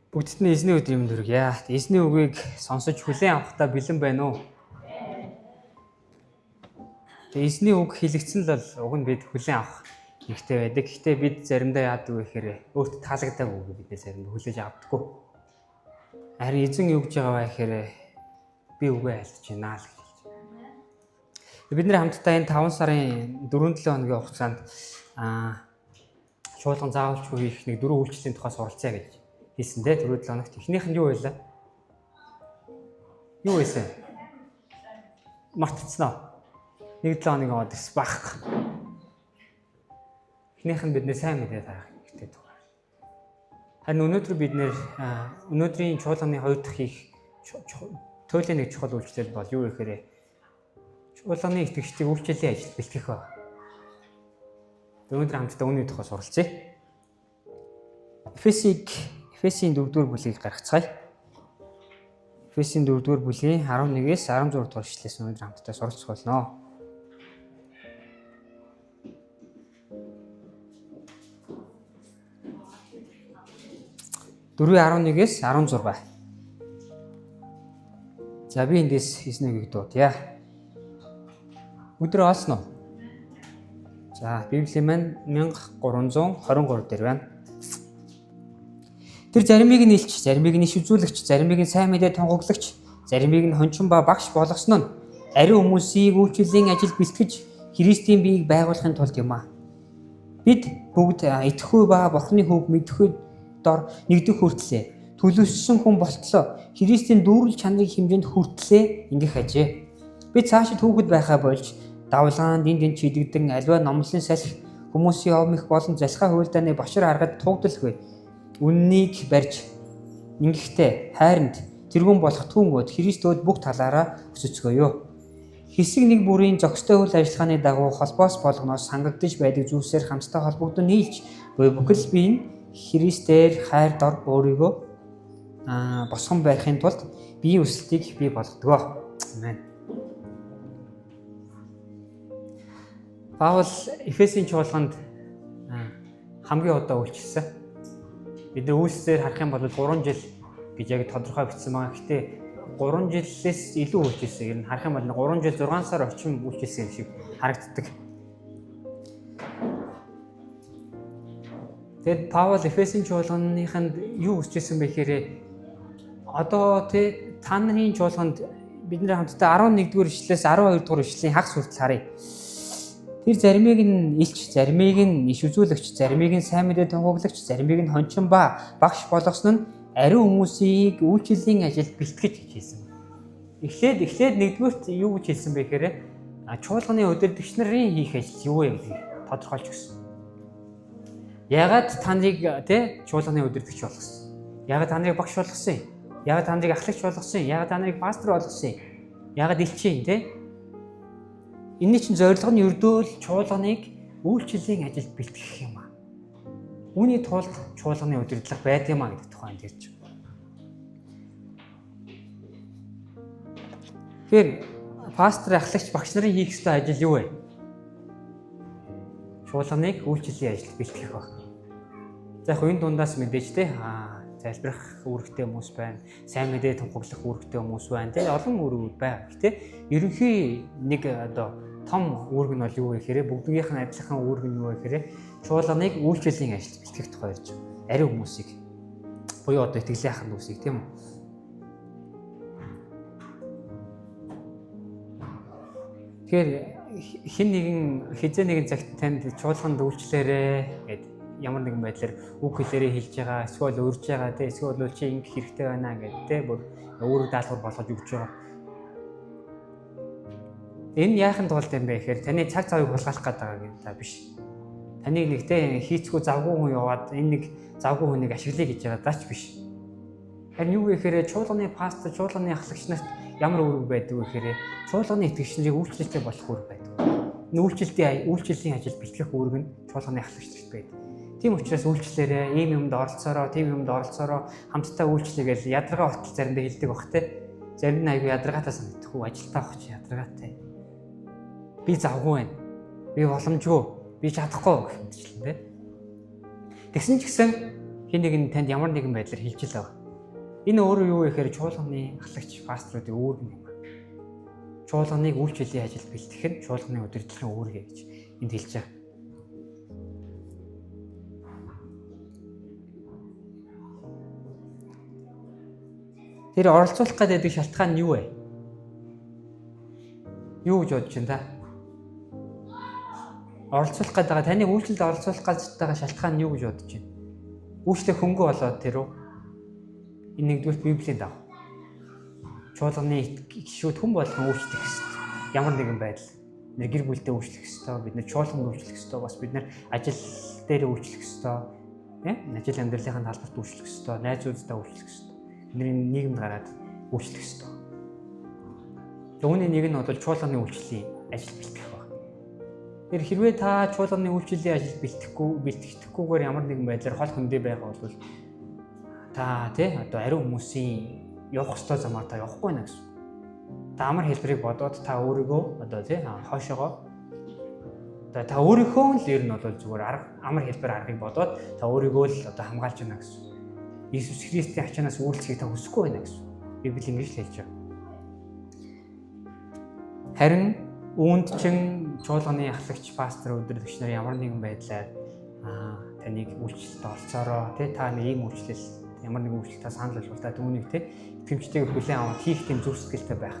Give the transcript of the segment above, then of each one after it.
Бүгдд нь эзний өдрийн мэнд хүргье. Эзний үгийг сонсож хүлээн авахдаа бэлэн байна уу? Тэгээ эзний үг хэлэгдсэн л бол уг нь бид хүлээн авах хэрэгтэй байдаг. Гэхдээ бид заримдаа яадаг вэ гэхээр өөрт таалагдаагүй үгийг бид заримдаа хүлээж авдаггүй. Харин эзэн юу гэж байгаа вэ гэхээр би үгээ айлтж байна л гэж хэлж байна. Бид нэр хамтдаа энэ 5 сарын 4-7 хоногийн хугацаанд чуулган заавалчгүй хийх нэг дөрвөн үйлчлэлийн тухай суралцъя гэж хэлсэн те 4-7 хоногт. Эхнийх нь юу байлаа? Юу байсан? Мартцсан уу? 1-7 хоног яваад ирсэн баг. Эхнийх нь бидний сайн мэдээ тарах хэрэгтэй тухай. Харин өнөөдөр бид нэр өнөөдрийн чуулганы хоёр дахь хийх туйлын нэг чухал үйлчлэл бол юу гэхээр чуулганы итгэгчдийг үйлчлэлийн ажилд бэлтгэх байна. Өнөөдөр хамтдаа үүний тухай суралцъя. Эфесийн 4-р бүлгийг гаргацгаая. Эфесийн 4-р бүлгийн 11-ээс 16 дугаар ишлэлээс өнөөдөр хамтдаа суралцах болно. 4:11-ээс 16. За би эндээс эзний үгийг дуудъя. Өдрөө олсон уу? За Библийн маань 1323 дээр байна. Тэр заримыг нь илч, заримыг нь иш үзүүлэгч, заримыг нь сайн мэдээ тунхаглагч, заримыг нь хончин ба багш болгосон нь ариун хүмүүсийг үйлчлэлийн ажил бэлтгэж Христийн биеийг байгуулахын тулд юм аа. Бид бүгд итгэхүй ба Бурхны хүүг мэдхүй дор нэгдэх хүртлээ төлөвшсөн хүн болтлоо Христийн дүүрэл чанарын хэмжээнд хүртлээ ингэх ажээ. Би цаашид хүүхэд байхаа болж давлгаанд энд энд чидэгдэн аливаа номлолын салхи хүмүүсийн овм их болон залхаа хуйлдааны бошир аргад тугдалгүй үннийг барьж ингэхдээ хайранд тэргүүн болох түүнгүүд Христод бүх талаараа өсөцгөөё. Хэсэг нэг бүрийн зохистой үйл ажиллагааны дагуу холбоос болгоноос сангагдаж байдаг зүйлсээр хамтдаа холбогдон нийлж буй бүхэл бие нь Христээр хайр дор өөрийгөө босгон барихын тулд биеийн өсөлтийг бий болгодог. Амен. Паул Эфесийн чуулганд хамгийн удаа үйлчилсэн. Бид нар үйлсээр харах юм бол 3 жил гэж яг тодорхой бичсэн байгаа. Гэхдээ 3 жилээс илүү үйлчилсэн. Ер нь харах юм бол 3 жил 6 сар орчим үйлчилсэн юм шиг харагддаг. Тэгэд Паул Эфесийн чуулганыханд юу хүсэж ирсэн бэ гэхээр одоо тий та нарын чуулганд бид нар хамтдаа 11-р ишлэлээс 12-р ишлэлийн хагас хүртэл харъя. Тэр заримыг нь илч, заримыг нь иш үзүүлэгч, заримыг нь сайн мэдээ тунхаглагч, заримыг нь хончин ба багш болгосон нь ариун хүмүүсийг үйлчлэлийн ажилд бэлтгэж гэж хэлсэн. Эхлээд нэгдүгüүрт юу гэж хэлсэн бэ гэхээр чуулганы удирдагч нарын хийх ажил юу вэ гэдгийг тодорхойлж өгсөн. Ягаад таныг тэ чуулганы удирдагч болгосон? Ягаад та нарыг багш болгосон юм? Ягаад та нарыг ахлагч болгосон юм? Ягаад та нарыг пастор болгосон юм? Ягаад элчин тэ? Энэний чинь зорилго нь ердөө л чуулганыг үйлчлэлийн ажилд бэлтгэх юм аа. Үүний тулд чуулганы удирдлага байдаг юм аа гэдэг тухай энд ярьж байгаа. Тэгэхээр пастор, ахлагч, багш нарын хийх ёстой ажил юу вэ? Чуулганыг үйлчлэлийн ажилд бэлтгэх баг. За яг энэ дундаас мэдээж те залбирах үүрэгтэй хүмүүс байна, сайн мэдээ тунхаглах үүрэгтэй хүмүүс байна те олон үүргүүд байна. Гэтэ ерөнхий нэг одоо том үүрэг нь бол юу вэ гэхээр бүгднийх нь адилхан үүрэг нь юу вэ гэхээр чуулганыг үйлчлэлийн ажилд бэлтгэх тухай ярьж байгаа. Ариун хүмүүсийг буюу одоо итгэлийн ахын дүүсийг тийм үү? Тэгэхээр хэн нэгэн хизээ нэгэн цагт танд чуулганд үйлчлээрэ гэд ямар нэгэн байдлаар үг хэлээрээ хэлж байгаа, эсвэл урьж байгаа те, эсвэл чи ингэх хэрэгтэй байна гэд те, бүр үүрэг даалгавар болгож өгч байгаа. Энэ яахын тулд юм бэ гэхээр таны цаг завыг хулгайлах гээд байгаа юм та биш. Таныг нэг те хийцгүй завгүй хүн яваад энэ нэг завгүй хүнийг ашиглая гэж байгаа даач биш. Харин юу гэхээр чуулганы пастор, чуулганы ахлагч нарт ямар үүрэг байдаг вэ гэхээр чуулганы итгэгч нарыг үйлчлэлтэй болох үүрэг байдаг. Энэ үйлчлэлийн ажил бэлтгэх үүрэг нь чуулганы ахлагч нарт байдаг. Тийм учраас үйлчлээрээ, ийм юмд оролцоороо, тийм юмд оролцоороо, хамтдаа үйлчлэе гэж ядаргаа хотол заримдаа хэлдэг бах те. Зарим нь айгүй ядаргаатай санагдах уу, ажилтаа авах чи ядаргаатай. Би завгүй байна. Би боломжгүй. Би чадахгүй гэх мэтчлэн те. Тэгсэн ч гэсэн Хин нэг нь танд ямар нэгэн байдлаар хэлж л байгаа. Энэ өөрөө юу вэ гэхээр чуулганы ахлагч пасторуудын үүрэг юм. Чуулганыг үйлчлэлийн ажилд бэлтгэх нь чуулганы удирдлагын үүрэг гэж энд хэлж байгаа. Тэр оролцуулах гэдэг шалтгаан нь юу вэ? Юу гэж бодож байна та? Оролцуулах гэдэг байгаа таны үйлчлэлд оролцуулах гэж байгаа шалтгаан нь юу гэж бодож байна? Үйлчлэх хөнгө болоод тэр үү? Энэ нэгдүгээр Библийн дагуу. Чуулганы гишүүд хүн болгон үйлчлэх ёстой. Ямар нэгэн байдал. Бид гэр бүлдээ үйлчлэх ёстой, бид нар чуулганд үйлчлэх ёстой, бас бид нар ажил дээр үйлчлэх ёстой. Ажил амьдралынхаа талбарт үйлчлэх ёстой, найзуудтай үйлчлэх ёстой. Бидний нийгэмд гараад үйлчлэх ёстой. Үүний нэг нь бол чуулганы үйлчлэлийн ажил бэлтгэх баг. Тэр хэрвээ та чуулганы үйлчлэлийн ажил бэлтгэхгүйгээр ямар нэгэн байдлаар хол хөндөө байгаа бол та тий одоо ариун хүмүүсийн явах ёстой замаар та явахгүй нэ гэсэн. Та амар хэлбэрийг бодоод та өөрийгөө одоо тий хойшоогоо одоо та өөрийнхөө л ер нь бол зүгээр арга амар хэлбэр аргыг бодоод та өөрийгөө л одоо хамгаалж байна гэсэн. Иесус Христийн ачаанаас үйлчлэхийг та хүсэхгүй байна гэсэн. Библи ингэж л хэлж байгаа. Харин үүнд чин чуулганы ахлагч, пастор, удирдагч нар ямар нэгэн байдлаар таныг үйлчлэлд оролцоороо тий та нэг ийм үйлчлэл ямар нэгэн үйлчлэл та санал болгол та түүнийг тий итгэмжтэйгээр хүлээн аваад хийх тийм зүрх сэтгэлтэй байх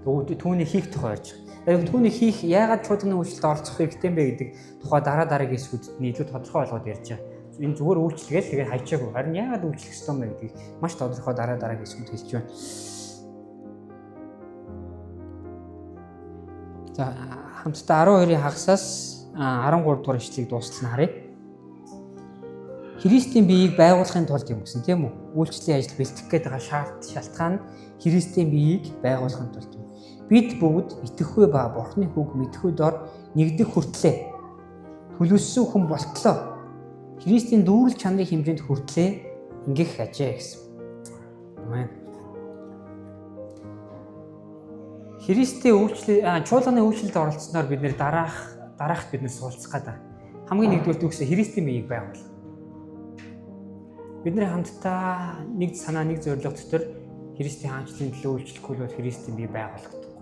тухай. Түүнийг хийх тухай ярьж байгаа. Түүнийг хийх яагаад чуулганы үйлчлэлд оролцох хэрэгтэй юм бэ гэдэг тухай дараа дараагийн хэсгүүдэд нь илүү тодорхой болгоод ярьж байгаа. Энэ зүгээр үйлчлэгээл тэгээд хайчаагүй. Харин яагаад үйлчлэх ёстой юм бэ гэдгийг маш тодорхой дараа дараагийн хэсгүүд хэлж байна. За хамтдаа 12-ийн хагасаас 13 дугаар ишлэгийг дуустал нь харъя. Христийн биеийг байгуулахын тулд юм гэсэн тийм үү? Үйлчлэлийн ажил бэлтгэх гээд байгаа шалтгаан нь Христийн биеийг байгуулахын тулд юм. Бид бүгд итгэхгүй ба Бурхны хүүг мэдхүй дор нэгдэх хүртлээ. Төлөвлөсөн хүн болтлоо. Христийн дүүрэл чанарын хэмжээнд хүртлээ ингэх ажээ гэсэн. Амен. Христийн үйлчлэл чуулганы үйлчлэлд оролцсноор бид нэр дараахт бид нэр суулцах гэдэг. Хамгийн нэгдүгээр үгс Христийн биеийг байгуул. Бид нэр хамтдаа нэг санаа нэг зорилго дотор Христийн хаанчлалын төлөө үйлчлэхгүй бол Христийн бие байгуулагдахгүй.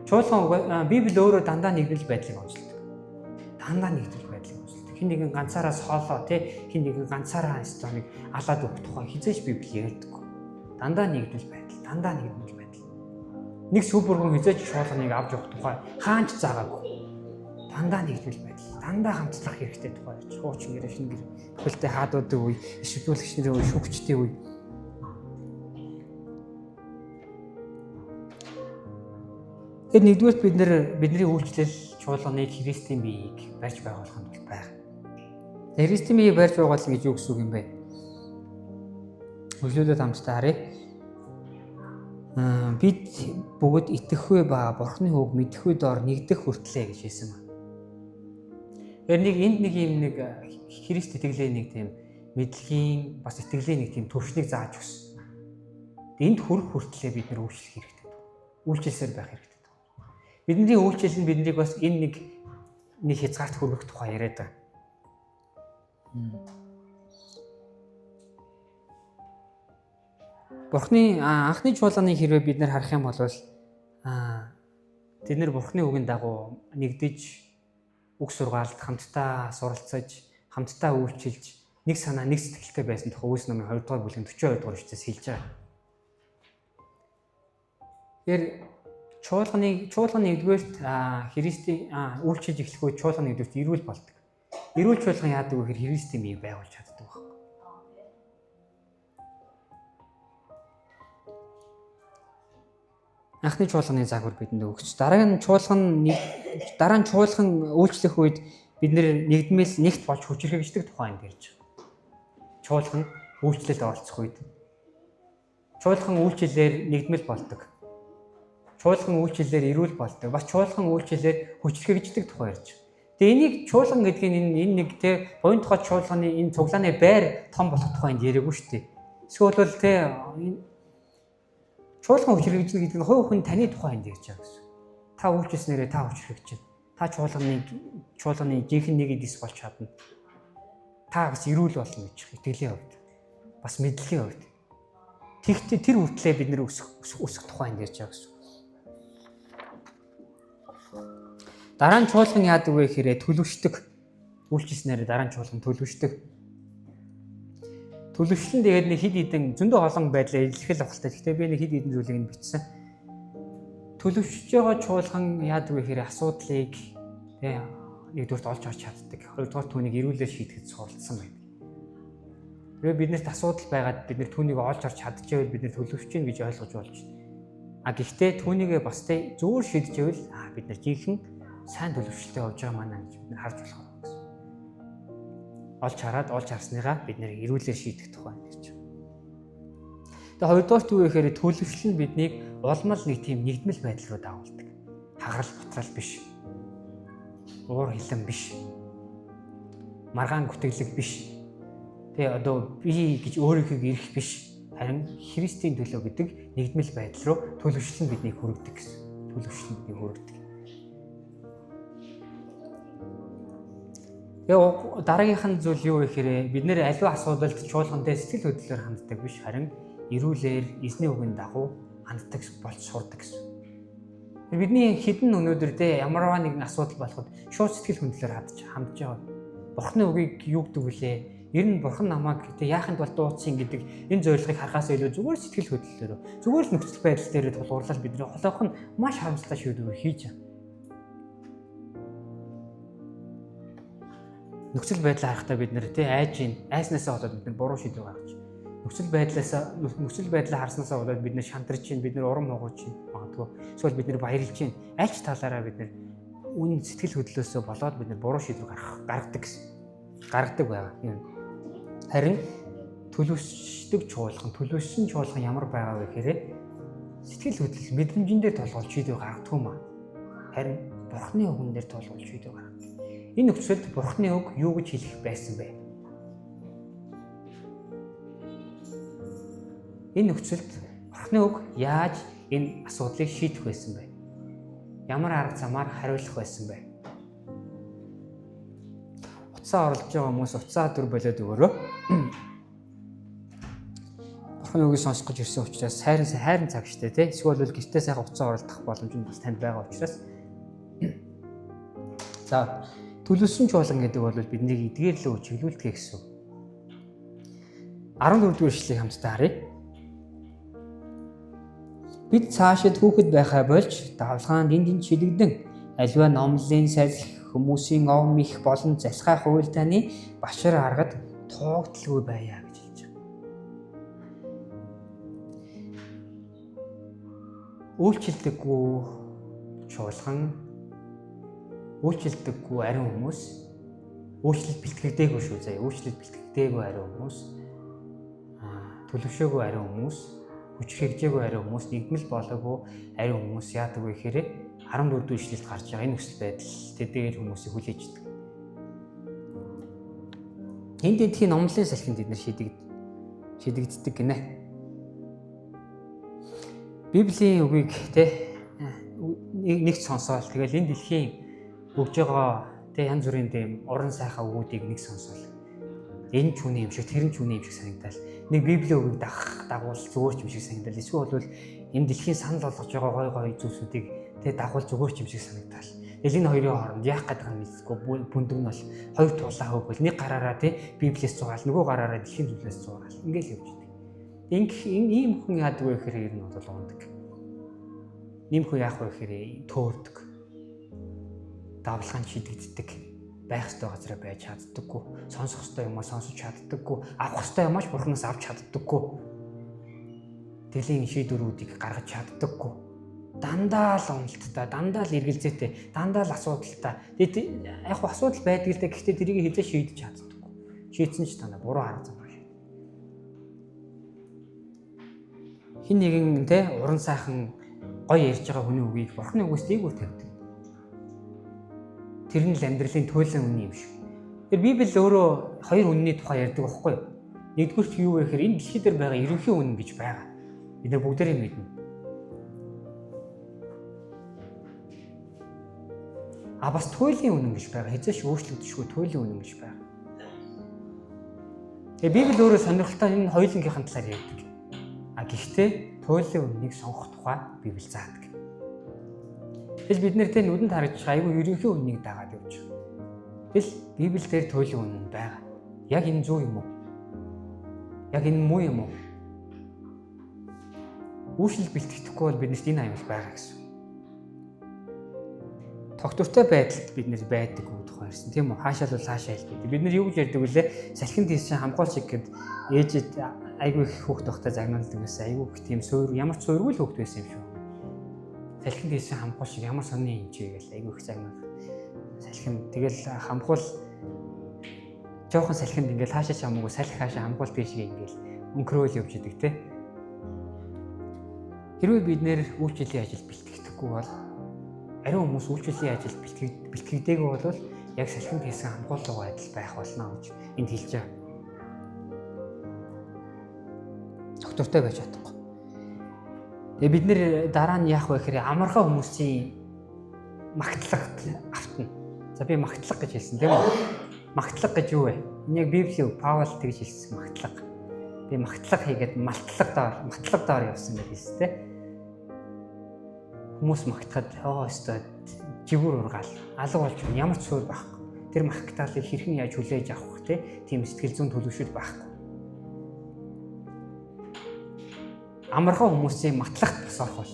Чуулган Библи өөрөө дандаа нэгдэл байдлыг онцлдог. Дандаа нэгдэл байдлыг онцлдог. Хин нэгэн ганцаараа соолоо тий хин нэгэн ганцаараа ёстой нэг алаад өгөх тухай хизээч Библи ярьдаггүй. Дандаа нэгдэл байдал, дандаа нэгдэл байдал. Нэг супер хүн хизээч чуулганыг авч явах тухай хаанч заагаагүй. Дандаа нэгдэл байдал, дандаа хамтлах хэрэгтэй тухай ярьж. Хуучин гэрээ шинэ гэрээ. Төхөлтэй хаадуудын үе, ишвдүүлэгч нарын үе, шүүгчдийн үе. Тэгэхээр нэгдүгээрт бид нэр бидний үйлчлэл чуулганыг Христийн биеийг барьж байгуулахын тулд байгаа. Христийн биеийг барьж байгуулна гэж юу гэсэн үг юм бэ? Хөлөөлөд хамтдаа харъя. Бид бүгд итгэхгүй ба Бурхны хүүг мэдхгүй дор нэгдэх хүртлээ гэж хэлсэн байна. Тэгэхээр нэг энд нэг юм нэг Христ итгэлийн нэг тийм мэдлэгийн бас итгэлийн нэг тийм төвшнийг зааж өгсөн. Энд хүрэх хүртлээ бид нэр үйлчлэх хэрэгтэй. Үйлчилсээр байх хэрэгтэй. Бидний үйлчлэл нь биднийг бас энэ нэг хязгаарт хүргэх тухай яриад байгаа. Бурхны анхны чуулганы хэрвээ бид нэр харах юм бол тэд нэр Бурхны үгэн дагуу нэгдэж үг сургаалт хамтдаа суралцаж хамтдаа үйлчилж нэг санаа нэг сэтгэлтэй байсан тухай Үйлс номын 2 дугаар бүлгийн 42 дугаар ишлээс хэлж байгаа. Тэгэхээр чуулганы нэгдүгээрт Христийн үйлчилж эхлэх үед чуулганы нэгдүгээрт эрүүл болдог. Эрүүл чуулган яадаг вэ гэхээр Христийн биеийг байгуулж чаддаг байхгүй. Анхны чуулганы загвар бидэнд өгч. Дараа нь дараа нь чуулган үйлчлэх үед бид нэгдмэл нэгт болж хүчирхэгждэг тухай энд ярьж байгаа. Чуулган үйлчлэлд оролцох үед чуулган үйлчлэлээр нэгдмэл болдог. Чуулган үйлчлэлээр эрүүл болдог. Бас чуулган үйлчлэлээр хүчирхэгждэг тухай ярьж байгаа. Тэгээ энийг чуулган гэдгийг энэ нэг те буян тухай чуулганы энэ цуглааны байр том болох тухай энд яриаггүй шүү дээ. Эсвэл бол те энэ чуулган хүчирхэгжнэ гэдэг нь хувь хүн таны тухай энд ярьж байгаа гэсэн. Та үйлчилснээрээ та хүчирхэгжинэ. Та чуулганы жинхэнэ нэг эдис болж чадна. Та бас эрүүл болно гэж итгэлийн хувьд. Бас мэдлэгийн хувьд. Тэгтээ тэр хүртлээ бид нэр өсөх тухай энд ярьж байгаа гэсэн. Дараа нь чуулган яадаг вэ гэхээр төлөвшдөг. Үйлчилснээр дараа нь чуулган төлөвшдөг. Төлөвшлөн тэгээд нэг хэд хэдэн зөндөө олон байдлаар илэрхийл авахтай. Гэхдээ би нэг хэд хэдэн зүйлийг нь бичсэн. Төлөвшөж байгаа чуулган яадаг вэ гэхээр асуудлыг нэгдүгээрт олж харж чаддаг. Хоёрдугаар түүнийг эрүүлэр шийдэхэд суралцсан байдаг. Тэгээ биднэрт асуудал байгаад бид нэр түүнийг олж харж чадчихвэл бид нэр төлөвшөж гин гэж ойлгож болж байна. А гэхдээ түүнийгээ бас тэ зөвөр шийдэжвэл бид нар жинхэнэ сайн төлөвшөлтөй явж байгаа маа гэж бид нар харж болох гэсэн. Олж хараад олж харсныгаа бид нэр эрүүлэр шийдэх тухай ярьж байгаа. Тэгээ хоёрдугаар юу гэхээр төлөвшөл нь биднийг улмал нэг тийм нэгдмэл байдал руу дагуулдаг. Хагарал бутрал биш. Уур хилэн биш. Маргаан гүтгэлэг биш. Тэгээ одоо би гэж өөрийнхөө ирэх биш. Харин Христийн төлөө гэдэг нэгдмэл байдал руу төлөвшөл нь биднийг хүргэдэг гэсэн. Төлөвшөл нь биднийг хүргэдэг. Тэгээ дараагийнх нь зүйл юу вэ гэхээр бид нэр аливаа асуудалд чуулган дээр сэтгэл хөдлөлөөр ханддаг биш, харин эрүүлэр эзний үгэн дагуу ханддаг болж сурдаг гэсэн. Бидний хэдэн өнөөдөр те ямарваа нэгэн асуудал болоход шууд сэтгэл хөдлөлөөр хандж байгаа. Бурхны үгийг юу гэдэг вүлээ? Ер нь бурхан намайг те яахын тулд дуудсан гэдэг энэ зорилгыг харахаас илүү зүгээр сэтгэл хөдлөлөөр, зүгээр л нөхцөл байдал дээр тулгуурлал бидний холоох нь маш харамсалтай шийдвэр хийж байгаа. Нөхцөл байдлаа харахтаа бид нэр тий айж гин айснаасаа болоод бид нар буруу шийдвэр гаргаж байна. Нөхцөл байдлаа харснаасаа болоод бид нар шантарч гин, бид нар урам хугарч гин магадгүй. Эсвэл бид нар баярлж гин. Аль ч талаараа бид нар үн сэтгэл хөдлөлөөсөө болоод бид нар буруу шийдвэр гаргадаг гэсэн. Гаргадаг байгаа юм. Харин төлөвшдөг чуулган, төлөвшсөн чуулган ямар байгаа вэ гэхээр сэтгэл хөдлөл мэдрэмжэн дээр тулгуурч шийдвэр гаргадаг юм аа. Харин Бурхны үгэн дээр тулгуурч шийдвэр гаргадаг. Энэ нөхцөлд Бурхны үг юу гэж хэлэх байсан бэ? Энэ нөхцөлд Бурхны үг яаж энэ асуудлыг шийдэх байсан бэ? Ямар арга замаар хариулах байсан бэ? Утсаа оролдож байгаа хүмүүс утсаа дүр болоод өгөөрэй. Бурхны үгийг сонсох гэж ирсэн учраас хайрын цаг штэ тий. Эсвэл бол гэртээ сайхан утсаа оролдох боломж нь бас танд байгаа учраас. За, төлөвлөсөн чуулган гэдэг бол биднийг эдгээр лөө чиглүүлдэг гэсэн. 14 дугаар ишлэгийг хамтдаа харъя. Бид цаашид хүүхэд байхаа болж давлгаанд энд энд шилэгдэн аливаа номлын салхи, хүмүүсийн ов мих болон залхай хуйлдааны башар аргад туугдалгүй байя гэж хэлж байгаа. Үйлчилдэггүй чуулган, үйлчилдэггүй ариун хүмүүс, үйлчлэл бэлтгэгдээгүй шүү заяа, үйлчлэл бэлтгэгдээгүй ариун хүмүүс, төлөвшөөгүй ариун хүмүүс, хүчрхэгжээгүй ариун хүмүүс, нэгдмэл болоогүй ариун хүмүүс яадаг вэ гэхээр 14 дугаар ишлэлд гарч байгаа энэ нөхцөл байдал тэдгээр хүмүүсийг хүлээж идэг. Энд эдхийн номлын салхинд бид нар шидэгддэг гинэ. Библийн үгийг те нэг сонсоол тэгэл энэ дэлхийн өгж байгаа те янз бүрийн тийм уран сайхан үгүүдийг нэг сонсоол. Энэ ч үний юм шиг, тэр нь ч үний юм шиг санагдал. Нэг Библийн үгийг дагуул зүгээр ч юм шиг санагдал. Эсвэл бол энэ дэлхийн санал болгож байгаа гой гой зүйлсүүдийг тэ дагуул зүгээр ч юм шиг санагдал. Тэгэл энэ хоёрын хооронд яах гэдэг нь мэдгүй бүндэг нь бол хоёр тулаа хөг бол нэг гараараа тэ Библиэс зугаал, нөгөө гараараа дэлхийн зүйлээс зугаал. Ингээл явж идэг. Ингэх ийм хүн яадаг вэ гэхээр ер нь бол ундаг. Нэм хүн яах вэ гэхээр төөрдөг. Давлгаанд шидэгддэг. Байх ёстой газараа байж чаддаггүй. Сонсох ёстой юмаа сонсож чаддаггүй. Авах ёстой юмаа ч Бурханаас авч чаддаггүй. Тэлийн шийдвэрүүдийг гаргаж чаддаггүй. Дандаа л уналттай, дандаа л эргэлзээтэй, дандаа л асуудалтай. Тэгээд яг асуудал байдаг л дээ. Гэхдээ тэрийг хизээ шийдэж чаддаггүй. Шийдсэн ч танаа буруу арга замаар шийддэг. Хин нэгэн те уран сайхан гоё ярьж байгаа хүний үгийг Бурхны үгээс дээгүүр тавьдаг. Тэр нь л амьдралын туйлын үнэ юм шиг. Тэр Библи өөрөө хоёр үнний тухай ярьдаг байхгүй юу? Нэгдүгüрт юу вэ гэхээр энэ дэлхий дээр байгаа ерөнхий үнэн гэж байгаа. Бид нар бүгдээрээ мэднэ. А бас туйлын үнэн гэж байгаа. Хизээш өөрчлөгдөшгүй туйлын үнэн гэж байгаа. Тэгээ Библи өөрөө сонирхолтой энэ хоёулынгийнхэн талаар ярьдаг. А гэхдээ туйлын үннийг сонгох тухай Библи заадаг. Тэгэл бид нэр тэ нүдэнд харагдчих айгүй ерөнхий үннийг дагаад явж байгаа. Тэгэл Библиэлд туйлын үнэн байгаа. Яг энэ зөв юм уу? Яг энэ муу юм уу? Үүшил бэлтгэхгүй бол биднэрт энэ аюул байгаа гэсэн. Тогтвортой байдалд бид нэр байдаг гэдэг тухай ярьсан, тийм үү? Хаашаа л хаашаа хэлдэг. Бид нар юу гэж ярьдаг вүлээ? Салхин тийсэн хамгуул шиг гэд ээжид айгүй их хүүхд байхдаа загнаалдаг байсан. Айгүй их тийм суур, ямар ч суургүй л хүүхд байсан юм шүү. Салхин тийсэн хамгуул шиг ямар сонин юм чи гэл айгүй их загнаал. Салхин тэгэл хамгуул жоохон салхинд ингээл хаашаа ч хамаагүй салхи хаашаа хамгуул тийшээ ингээл өнгөрөөл явж идэг те. Хэрвээ бид нэр үйлчлэлийн ажил бэлтгэхгүй бол, ариун хүмүүс үйлчлэлийн ажил бэлтгэдэггүй бол яг салхинд хийсэн хамгуулгын адил байх болно гэж энд хэлж байгаа. Доктортой байж чадахгүй. Тэгээ бид нэр дараа нь яах вэ гэхээр амархан хүмүүсийн магтлагт автна. За, би магтлага гэж хэлсэн, тийм үү? Магтлага гэж юу вэ? Энэ яг Библийн үг, Паул тэгж хэлсэн, магтлага. Би магтлага хийгээд матлага доор явсан гэж хэлсэн те. Хүмүүс магтахад оо өстой жигүүр ургаал алга болж ямар ч суур байхгүй. Тэр магтаалыг хэрхэн яаж хүлээж авах те, тийм сэтгэл зүйн төлөвшөл байхгүй. Амархан хүмүүсийн матлагт бас орох бол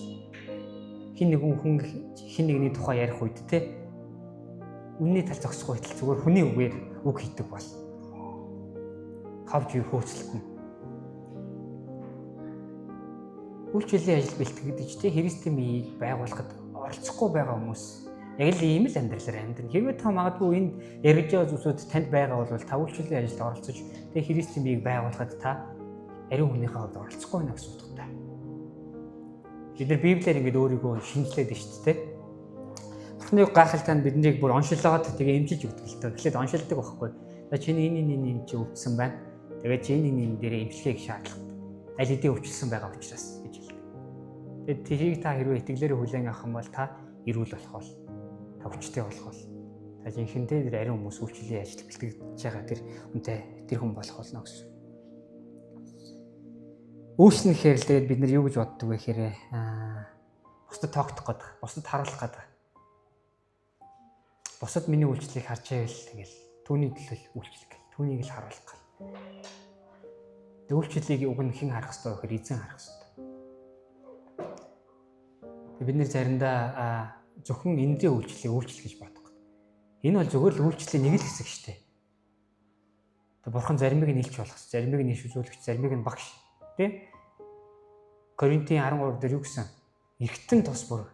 хин нэгэн хүн хин нэгний тухай ярих үед те, үнний тал зогсохгүй байтал зүгээр хүний үгээр үг хийдэг бол хавж хөөцөлтөнө. Үйлчлэлийн ажил бэлтгэгдэж те, Христийн биеийг байгуулахад оролцохгүй байгаа хүмүүс яг л ийм л амьдралаар амьдрна. Хэрвээ та магадгүй энд яригж байгаа зүйлсүүд танд байгаа бол та үйлчлэлийн ажилд оролцож те, Христийн биеийг байгуулахад та ариун хүнийхээ хувьд оролцохгүй байна гэсэн утгатай. Бид нар Библиэр ингээд өөрийгөө шинжилээд байна шүү дээ. Бурхны гайхалтай нь биднийг бүр оншилоод тэгээ эмчилж өгдөг л тоо. Тэгэхээр оншилдог байхгүй. За, чиний энэ энэ энэ чи өвдсөн байна. Тэгээ чи энэ энэ энэ дээр эмчилгээг шаардлагатай. Аль хэдийн өвчлсөн байгаа учраас гэж хэлдэг. Тэгээд тэрийг та хэрвээ итгэлээр хүлээн авах юм бол та эрүүл болох бол, та хүчтэй болох бол, та жинхэнэ тэр ариун хүмүүс үйлчлэлийн ажил бэлтгэж байгаа тэр хүнтэй, тэр хүн болох болно гэсэн. Үйлчлэн гэхээр л тэгээд бид нар юу гэж боддог вэ гэхээр бусдад тоогдох гэдэг, бусдад харуулах гэдэг. Бусад миний үйлчлэлийг харж байвал тэгэл түүний төлөө үйлчлэх гэл, түүнийг л харуулах гэл. Үйлчлэлийг уг нь хэн харах ёстой вэ гэхээр эзэн харах ёстой. Бид нэр заримдаа зөвхөн эндрийн үйлчлэлийг үйлчлэл гэж бодох. Энэ бол зөвхөн л үйлчлэлийн нэг л хэсэг шүү дээ. Тэг бурхан заримыг нь илч болгосон, заримыг нь иш үзүүлэгч, заримыг нь багш. Тэ? Коринтын 13 дээр юу гэсэн? Эргэтэн тус бүр.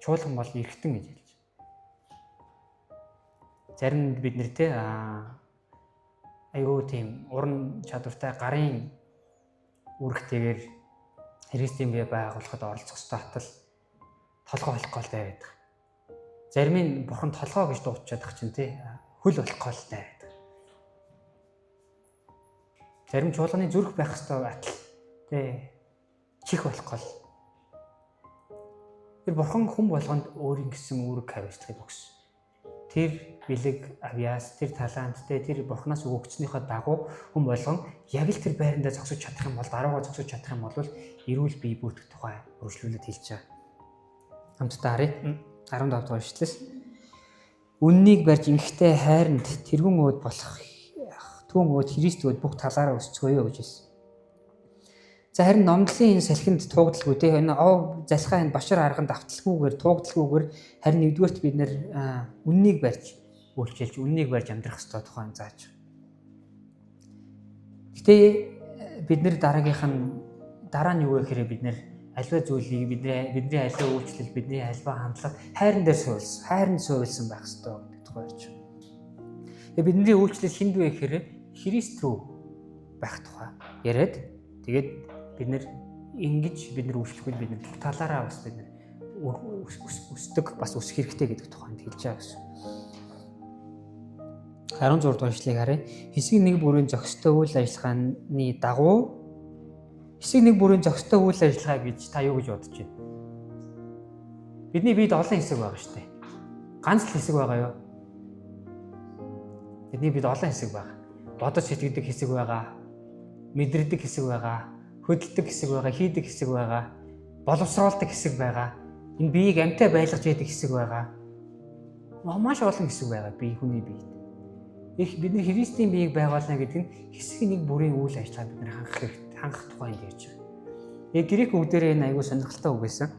Чуулган бол эргэтэн гэж хэлж. Зарим бид нэр те айгүй тийм уран чадвартай гарын үүрэгтэйгээр Христийн бие байгуулахад оролцох ёстой атал толгой болох гол байдаг. Зарим нь бурхан толгой гэж дуучаад чинь тий хөл болох гол байдаг. Зарим чуулганы зүрх байх ёстой атал тий чих болох гол. Тэр бурхан хүн болгонд өөрийн гэсэн үүрэг хариуцлагыг өгсөн. Тэр бэлэг авьяас, тэр таланттай, тэр бурхнаас өгөгдснийхөө дагуу хүн болгон яг л тэр байрандаа зогсож чадах юм бол, даруугаа зогсож чадах юм бол эрүүл бие бүрдэх тухай үргэлжлүүлээд хэлж байгаа. Хамтдаа харъя. 17 дугаар ишлээс. Үннийг барьж ингэхдээ хайранд тэргүүн өөд болох түүн өөд Христ өөд бүх талаараа өсцгөөё гэж хэлсэн. За, харин номдлын энэ салхинд туугдалгүй те, энэ ов залхаа энэ башар арганд авталгүйгээр, туугдалгүйгээр харин нэгдүгээрт бид нэр үннийг барьж үйлчилж, үннийг барьж амьдрах ёстой тухайн зааж. Гэтэ бид нэр дараагийнх нь дараа нь юу вэ гэхээр бид нэр альва зүйлийг бидний альва үйлчлэл, бидний альва хандлага хайран дээр суурилсан, хайранд суурилсан байх ёстой гэдэг тухай ярьж байна. Тэгээ бидний үйлчлэл хүнд вэ гэхээр Христ рүү байх тухай яриад, тэгээд бид нэр ингэж бид нар үйлчлэхэд бид нар бүх талаараа бас бид нар өсдөг, бас өсөх хэрэгтэй гэдэг тухайд хэлж байгаа гэсэн. 16 дугаар ишлэгийг харъя. Хэсэг нэг бүрийн зохистой үйл ажиллагааны дагуу. Хэсэг нэг бүрийн зохистой үйл ажиллагаа гэж та юу гэж бодож байна? Бидний биед олон хэсэг байгаа шүү дээ. Ганц л хэсэг байгаа юу? Бидний бид олон хэсэг байгаа. Бодож сэтгэдэг хэсэг байгаа. Мэдрдэг хэсэг байгаа. Хөдөлдөг хэсэг байгаа, хийдэг хэсэг байгаа. Боловсруулдаг хэсэг байгаа. Энэ биеийг амьтаа байлгаж яадаг хэсэг байгаа. Маш олон хэсэг байгаа бие хүний биед. Их бид нар Христийн биеийг байгуулна гэдэг нь хэсэг нэг бүрийн үйл ажиллагаа бид нар хангах хэрэгтэй, хангах тухай энд ярьж байгаа. Тэгээ грек үг дээр энэ айгүй сонирхолтой үг байсан.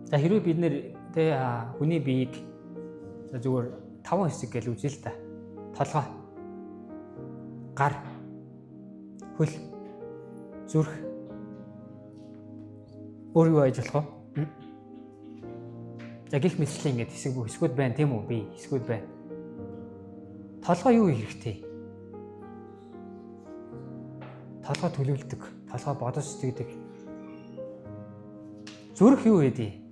За хэрвээ бид нэр тэ хүний биеийг за зүгээр 5 хэсэг гэж үзье л та. Толгой, гар, хөл, зүрх. Өөр юу байж болох вэ? За гих мэтчлэн ингээд хэсэг бүх хэсгүүд байна тийм үү? Би хэсгүүд байна. Толгой юу хэрэгтэй? Толгой төлөвлөдөг, толгой бодож сэтгэдэг. Зүрх юу гэдэг?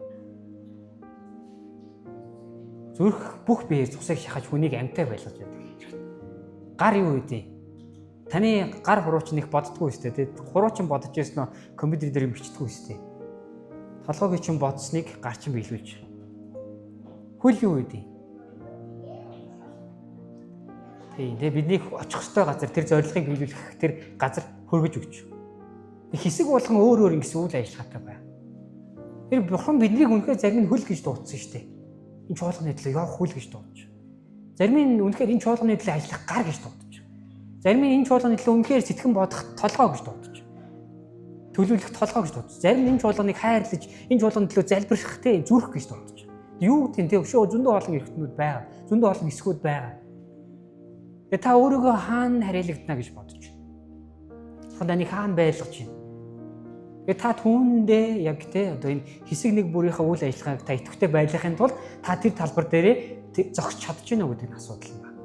Зүрх бүх биеэр цусыг шахаж хүнийг амьтаа байлгаж байдаг хэрэгтэй. Гар юу гэдэг? Таны гар хурууч нэг боддгоо өстэй тий. Хуруучин бодож ирсэн нь компьютер дээр юм бичдэггүй өстэй. Толгойг чинь бодсныг гар чинь биелүүлж. Хөл юу гэдэг? Тий, тэгээ бидний очих ёстой газар тэр зорилгыг биелүүлэх тэр газар хөргөж өгч. Хэсэг болгон өөр өөр ингэсэн үйл ажиллагаатай байна. Тэр бурхан биднийг үнэхээр зарим нь хөл гэж дуудсан шүү дээ. Энэ чуулганы төлөө явах хөл гэж дуудаж. Зарим нь үнэхээр энэ чуулганы төлөө ажиллах гар гэж дуудаж. Зарим нь энэ чуулганы төлөө үнэхээр сэтгэн бодох толгой гэж дуудаж. Төлөвлөх толгой гэж дуудаж. Зарим нь энэ чуулганыг хайрлаж, энэ чуулганы төлөө залбирах те зүрх гэж дуудаж. Юу гэдэг нь те өшөө зөндөө олон эрхтнүүд байгаа. Зөндөө олон хэсгүүд байгаа. Тэгээ та өөрийгөө хаана хариалагдана гэж бодож. Бурхан таныг хаана байлгаж байна? Тэгээ та түүндээ яг те одоо энэ хэсэг нэг бүрийнхээ үйл ажиллагааг та идэвхтэй байлгахын тулд та тэр талбар дээрээ зогсож чадж гэнэ үү гэдэг нь асуудал юм байна.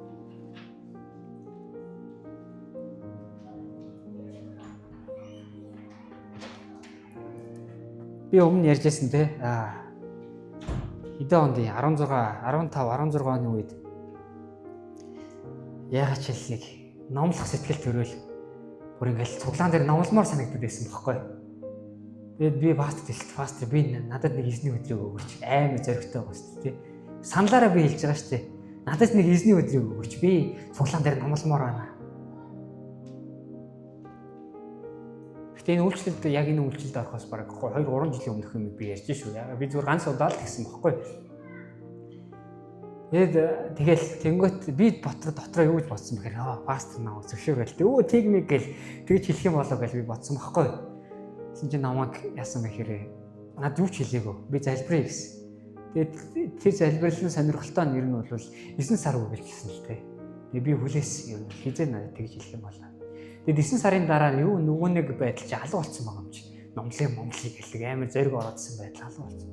Би өмнө ярьжсэн те хэдэн онд 16 15 16 оны үед яагаад ч л нэг номлох сэтгэл төрөөл бүр ингээл цуглаан дээр номломоор санагдаад байсан бохоггүй. Тэгээд би пастор хэлсэн. Пастор би надад нэг эзний өдрийг өгөөч. Амар зоригтой байгаа шүү дээ. Саналаараа би хэлж байгаа шүү дээ. Надад нэг эзний өдрийг өгөөч. Би цуглаан дээр номломоор байна. Гэтэ энэ үйлчлэлд яг энэ үйлчлэлд орохоос бараг 2 3 жилийн өмнөх юм би ярьж шүү. Би зүгээр ганц удаа л тэгсэн бохоггүй. Тэгээд тэгэл тэнгөт би дотроо юу гэж бодсон бэхээр пастор намайг зөвшөөрөл. Өө тэгмиг гэл тэгж хэлэх юм болоо гэж би бодсон бохоггүй. Тэгсэн чинь намайг яасан бэхээр над юу ч хэлээгөө. Би залбирая гэсэн. Тэгээд тэр залбирал нь сонирхолтой нэр нь бол 9 сар үргэлжилсэн л дээ. Тэгээд би хүлээсэн юм. Хизээ надад тэгж хэлэх юм болоо. Тэгээд 9 сарын дараа юу нөгөө нэг байдал чи алга болсон байгаа юм чи. Номлыг момлыг гэлэг амар зориг ороодсон байдал алга болсон.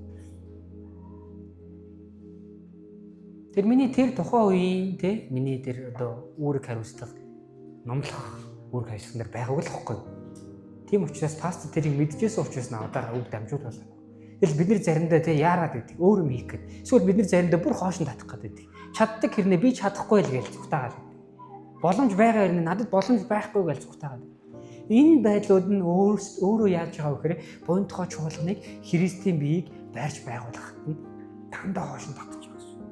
Тэр миний тэр тухайн үеийн те миний тэр одоо үүрэг хариуцлага номлох үүрэг хариуцлага нар байгаагүй л хэвгүй. Тийм учраас пастор тэрийг мэдчихсэн учраас надад үг дамжуулбал. Тэгэл бид нар заримдаа те яарад байдаг, өөр юм хийх гээд. Эсвэл бид нар заримдаа бүр хоош нь татах гээд байдаг. Чаддаг хэрнээ би чадахгүй л гэж зүгтаагаал. Боломж байгаа хэрнээ надад боломж байхгүй гэж зүгтаагаал. Энэ байдлууд нь өөрөө яаж байгаа вэ гэхээр бонтгоо чуулганыг Христийн биеийг байрч байгуулахад нь дандаа хоош нь татчих байгаа гэсэн.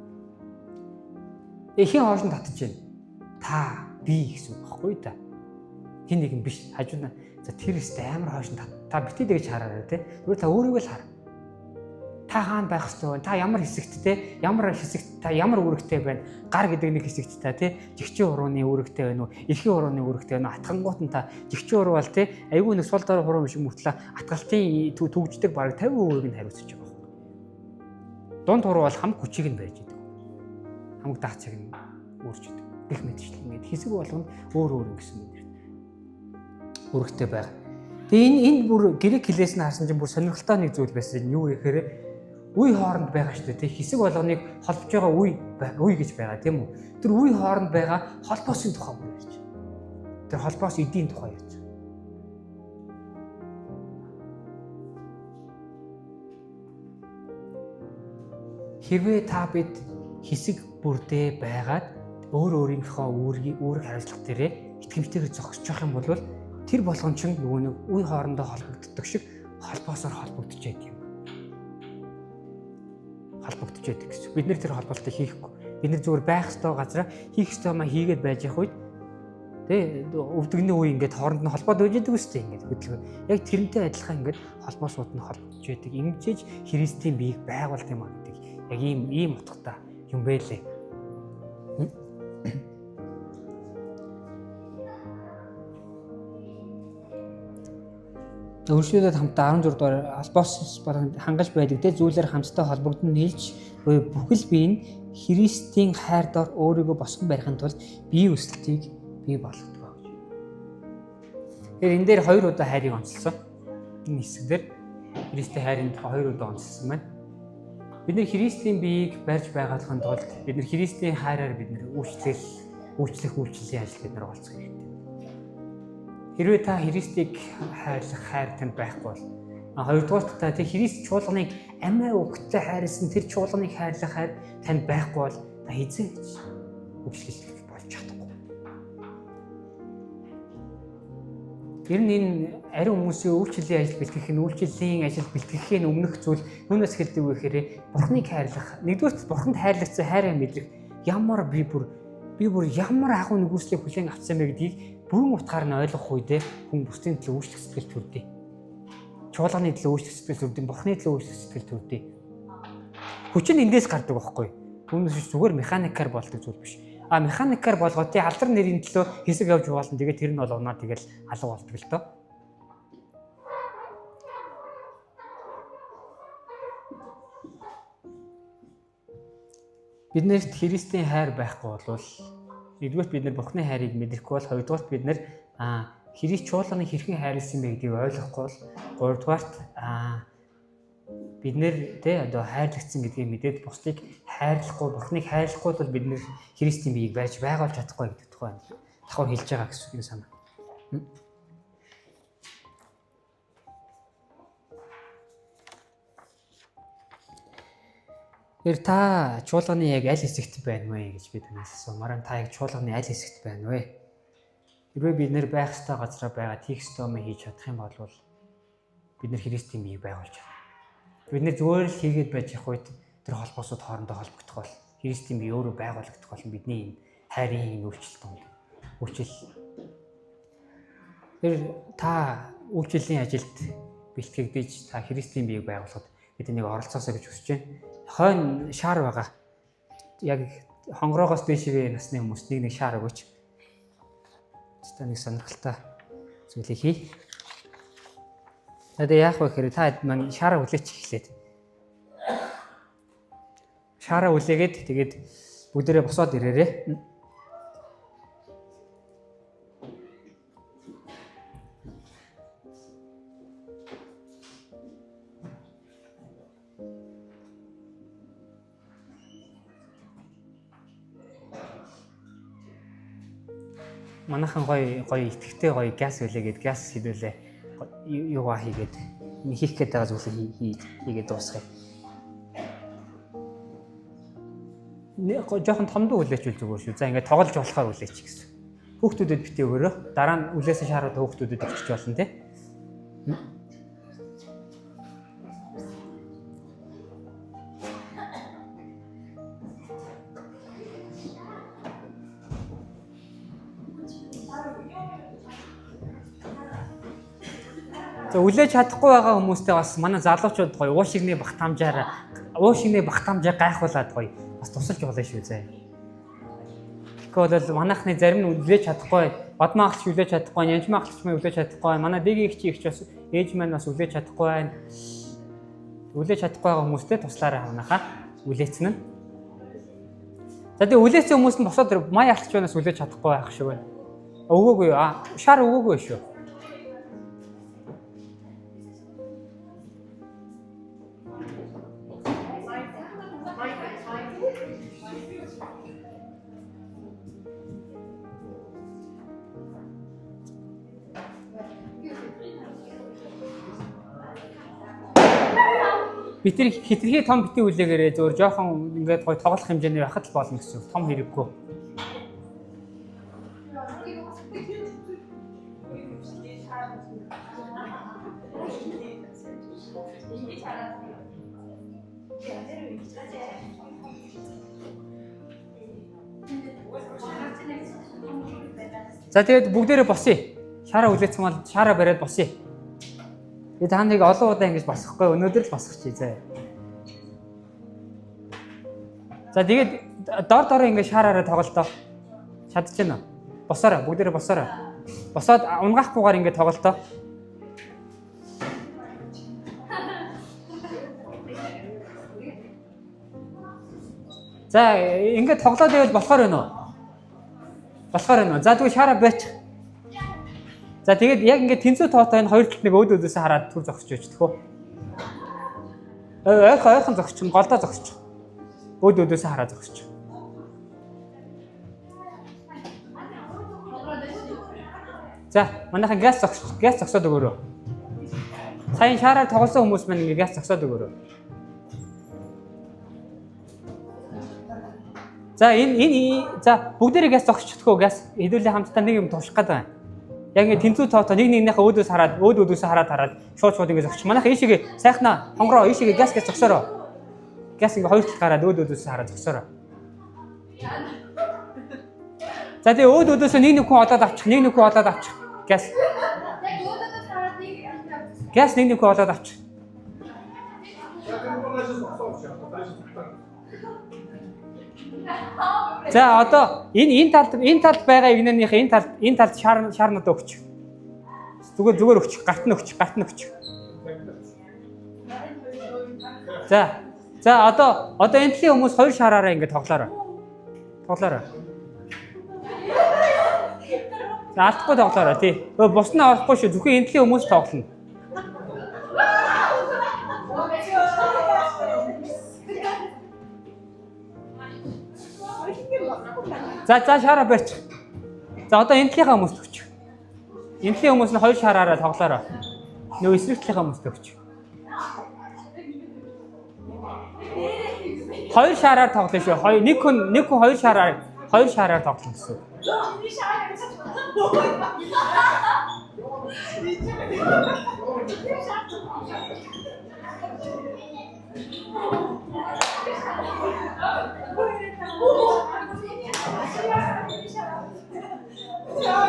Эхийн хоош нь татчих байна. Та би гэсэн үг баггүй да. Хин нэгэн биш хажуу нь за тэр өстэй амар хоош нь та битээ тэгж хараарай те. Зүгээр та өөрийгөө л хар. Та хаана байх ёстой вэ? Та ямар хэсэгт те? Ямар хэсэгт та ямар үүрэгтэй байна? Гар гэдэг нэг хэсэгт та те жигчийн урууны үүрэгтэй байна уу? Эрхийн урууны үүрэгтэй байна уу? Атгангуут нь та жигчийн уруу бол те айгүй нэг сул дорой хуруу биш мөртлөө атгалтын түгждэг бараг 50% нь хариуцж байгаа байхгүй. Дунд хуруу бол хамаг хүчийг нь барьж идэг. Хамаг даацыг нь үүрч идэг. Гэх мэтчлэн ингээд хэсэг болгоно өөр өөр гэсэн юм үүрэгтэй байгаа. Тэгээ энэ энд бүр грек хэлээс нь харсан чинь бүр сонирхолтой нэг зүйл байсан. Юу гэхээр үе хооронд байгаа шүү дээ. Тэг хэсэг болгоныг холбож байгаа үе үе гэж байгаа тийм үү? Тэр үе хооронд байгаа холбоосын тухай бүр ярьж. Тэр холбоос эдийн тухай ярьж. Хэрвээ та бид хэсэг бүрдээ байгаад өөр өөрийнхөө үүрэг хариуцлага дээрээ итгэмжтэйгээр зогсож явах юм бол тэр болгон чинь нөгөө нэг үе хоорондоо холбогддог шиг холбоосоор холбогдож байдаг юм. холбогдож байдаг гэсэн. Бид нэр тэр холболтыг хийхгүй. Бид нэр зүгээр байх ёстой газараа хийх ёстой юмаа хийгээд байж явах үед тэ өвдөгний үе ингээд хооронд нь холбоод байж байдаг үстэй ингээд хөдөлгөөн. Яг тэрнтэй адилхан ингээд холбоосууд нь холбогдож байдаг. Ингэжээж Христийн биеийг байгуулдаг юм а гэдэг. Яг ийм утгатай юм бэлээ. Өршөөлөд хамтдаа 16 дугаар албаас хангаж байдаг те зүйлээр хамтдаа холбогдсон нийлж буюу бүхэл бие нь Христийн хайр дор өөрийгөө босгон барихын тулд бие өсөлтийг бий болгодог гэж. Тэгэхээр энэ дээр хоёр удаа хайрыг онцлсон. Энэ хэсэг дээр Христийн хайрын тухай хоёр удаа онцлсон байна. Бид нэр Христийн биеийг барьж байгаахын тулд бид нэр Христийн хайраар бид нэр үйлчлэх үйлчлэлийн ажил бид нар оролцох хэрэгтэй. Хэрвээ та Христийг хайрлах хайр танд байхгүй бол хоёрдугаарт та тэр Христ чуулганыг амиа өгтөө хайрлсан тэр чуулганыг хайрлах хайр танд байхгүй бол та хэзээ ч үйлчлэл болж чадахгүй. Ер нь энэ ариун хүмүүсийн үйлчлэлийн ажил бэлтгэх нь үйлчлэлийн ажил бэлтгэхийн өмнөх зүйл юунаас эхэлдэг вэ гэхээр Бурхныг хайрлах. Нэгдүгээрт Бурханд хайрлагдсан хайраа мэдрэх ямар би бүр ямар агуу нэгүслийг хүлээн авсан бэ гэдгийг бүрэн утгаар нь ойлгох үедээ хүн бусдын төлөө үйлчлэх сэтгэл төрдөг. Чуулганы төлөө үйлчлэх сэтгэл төрдөг, Бурхны төлөө үйлчлэх сэтгэл төрдөг. Хүч нь эндээс гардаг байхгүй. Түүнээс биш зүгээр механикаар болдог зүйл биш. А механикаар болгоод тий алдар нэрийн төлөө хэсэг явж болно. Тэгээд тэр нь бол унаа тэгэл алга болдог л доо. Биднэрт Христийн хайр байхгүй болвол нэгдүгээрт бид нар Бурхны хайрыг мэдрэхгүй бол хоёрдугаарт бид нар Христ чуулганыг хэрхэн хайрласан бэ гэдгийг ойлгохгүй бол гуравдугаарт бид нэр тэ одоо хайрлагдсан гэдгийг мэдээд бусдыг хайрлахгүй Бурхныг хайрлахгүй бол бид нэр Христийн биеийг байж байгуулж чадахгүй гэдэг тухай давхар хэлж байгаа гэсэн үг санаа. Тэр та чуулганы яг аль хэсэгт байна вэ гэж би танаас асуумаар. Та яг чуулганы аль хэсэгт байна вэ? Хэрвээ бид нэр байх ёстой газараа байгаад хийх ёстой юм хийж чадах юм бол бид нэр Христийн биеийг байгуулж чадна. Бид нэр зүгээр л хийгээд байж явах үед тэр холбоосууд хоорондоо холбогдох бол Христийн бие өөрөө байгуулагдах болно бидний энэ хайрын энэ үйлчлэл донд. Үйлчлэл. Тэр та үйлчлэлийн ажилд бэлтгэгдэж та Христийн биеийг байгуулахад бид энийг оролцоосоо гэж хүсэж байна. Хойно шар байгаа. Яг хонгороогоос дээшээ насны хүмүүс нэг шар өгөөч. Та нэг сонирхолтой зүйлийг хий. Тэгээ яах вэ гэхээр та маань шараа хүлээч эхлээд. Шараа хүлээгээд тэгээд бүгдээрээ босоод ирээрээ. Манайхан гоё гоё итгэвтэй гоё газ үлээгээд газ хідүүлээ юугаа хийгээд хийх гээд байгаа зүйлийг хийгээд дуусгая. Нэг жоохон томдуу үлээчвэл зүгээр шүү. За ингээд тоглож болохоор үлээч гэсэн. Хүүхдүүдэд битээ өгөөрөө. Дараа нь үлээсэн шаарууд хүүхдүүдэд өгчих болно тий. За үлээж чадахгүй байгаа хүмүүстэй бас манай залуучууд гоё уу шигний багтаамжаар гайхуулаад гоё бас тусалж болно шүү зэ. Тэгэхгүй бол манайхны зарим нь үлээж чадахгүй, Бадмаа ахлч үлээж чадахгүй, Нянжмаа ахлч маань үлээж чадахгүй, манай дэгийн их чи их ч бас ээж маань бас үлээж чадахгүй байна. Үлээж чадахгүй байгаа хүмүүстэй туслаарай манайхаа үлээцэн нь. За тэгээ үлээсэн хүмүүс нь босоод мая ахлч банаас үлээж чадахгүй байх шиг байна. Өгөөгүй аа шар өгөөгүй шүү. Би тэр хитрхи том битгий үлээгээрээ зөвөр жоохон ингээд гоё тоглох хэмжээний байхад л болно гэсэн үг. Том хэрэггүй. За, тэгээд бүгдээрээ босъё. Шаараа үлээсэн бол шаараа бариад босъё. Тэгээ та нарыг олон удаа ингэж босгохгүй, өнөөдөр л босгочих заа. За, тэгээд дор дороо ингэ шаараараа тоглолтоо. Чадчихна уу? Босоорой, бүгдээрээ босоорой. Босоод унгаахгүйгээр ингэ тоглолтоо. За, ингэ тоглоод байвал болохоор байна уу? Болохоор байна уу? За, тэгвэл шаараа байчих. За, тэгээд яг ингэ тэнцүү тоотой энэ хоёр талд нэг өөд өөдөөсөө хараад түр зогсож байж төхөө. Ойрхон ойрхон зогсчих, голдоо зогсчих. Өөд өөдөөсөө хараад зогсчих. За, манайхан газ зогсож, газ зогсоод өгөөрэй. Сайн шаараар тоглосон хүмүүс маань ингэ газ зогсоод өгөөрэй. За, энэ энэ за, бүгдээрээ газ зогсчихдгоо, газ хэдүүлээ хамтдаа нэг юм турших гээд байна. Яг ингэ тэнцүү тоотоо нэг нэгнийхээ өөдөөс хараад, өөд өөдөөсөө хараад хараад шууд шууд ингэ зогсчих. Манайха ийшээгээ сайхнаа хонгороо ийшээгээ газ газ зогсоорой. Газ ингэ хоёр талд гараад өөд өөдөөсөө хараад зогсоорой. За, тэгээ өөд өөдөөсөө нэг нэг хүн олоод авчих, нэг нэг хүн олоод авчих. Газ. Газ нэг нэг хүн олоод авчих. За, одоо энэ энэ талд энэ талд байгаа эгнээнийхээ энэ талд энэ талд шаар шаарнуудаа өгч. Зүгээр зүгээр өгч, гарт нь өгч, гарт нь өгч. За. За, одоо одоо энэ талын хүмүүс хоёр шаараараа ингэ тоглоорой. Тоглоорой. За, алдахгүй тоглоорой, тий. Өө, бус нь орохгүй шүү. Зөвхөн энэ талын хүмүүс тоглоно. За за, шаараа барьчих. За, одоо энэ талынхаа хүмүүст өгч. Энэ талын хүмүүс нь хоёр шаараараа тоглоорой. Нөгөө эсрэг талынхаа хүмүүст өгч. Хоёр шаараар тоглоно шүү. Хоёр нэг хүн нэг хүн хоёр шаараар хоёр шаараар тоглоно гэсэн.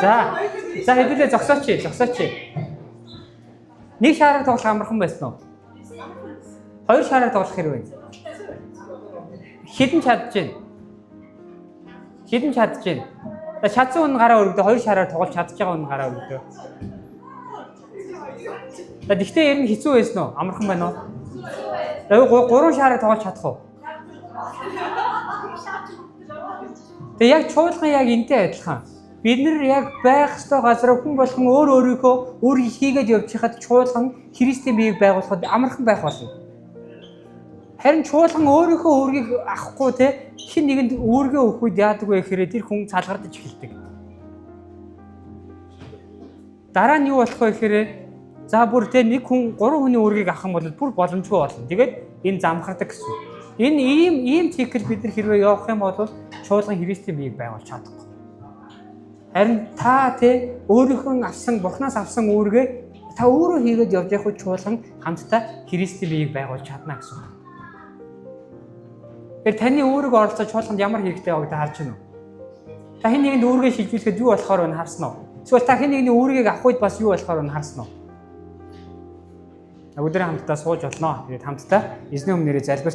За. За, хэдүүлээ зогсооч, зогсооч. Нэг шаараар тоглох амархан байсан уу? Хоёр шаараар тоглох хэрэг байна. Хэдэн чадж байна? Хэдэн чадж байна? За, чадсан хүн гараа өргөдөө, хоёр шаараар тоглож чадж байгаа хүн гараа өргөдөө. За, тэгтээ ер нь хэцүү байсан уу? Амархан байна уу? За, гурван шаараар тоглож чадах уу? Тэгээ яг чуулган яг энтэй адилхан. Бид нар яг байх ёстой газар хүн болгон өөр өөрийнхөө өөрийг хийгээд явж хахад чуулган Христийн биеийг байгуулахад амархан байх болно. Харин чуулган өөрийнхөө үүргийг авахгүй те хэн нэгэнд үүргээ өгөх үед яадаг вэ гэхээр тэр хүн цалгардаж эхэлдэг. Дараа нь юу болох вэ гэхээр за бүр те нэг хүн гурван хүний үүргийг авах юм бол бүр боломжгүй болно. Тэгээд энэ замхардаг гэсэн. Энэ ийм ийм цикл бид нар хэрвээ явах юм бол чуулган Христийн биеийг байгуулж чадахгүй. Харин та те өөрийнхөө авсан Бурханаас авсан үүргээ та өөрөө хийгээд явж явах үед чуулган хамтдаа Христийн биеийг байгуулж чадна гэсэн. Тэгэхээр таны үүрэг оролцоо чуулганд ямар хэрэгтэй байгааг та харж байна уу? Та хэн нэгэнд үүргээ шилжүүлэхэд юу болохоор байна харсан уу? Эсвэл та хэн нэгний үүргийг авах үед бас юу болохоор байна харсан уу? Өдөр хамтдаа сууж болно. Тэгээд хамтдаа эзний өмнөрөө залбирч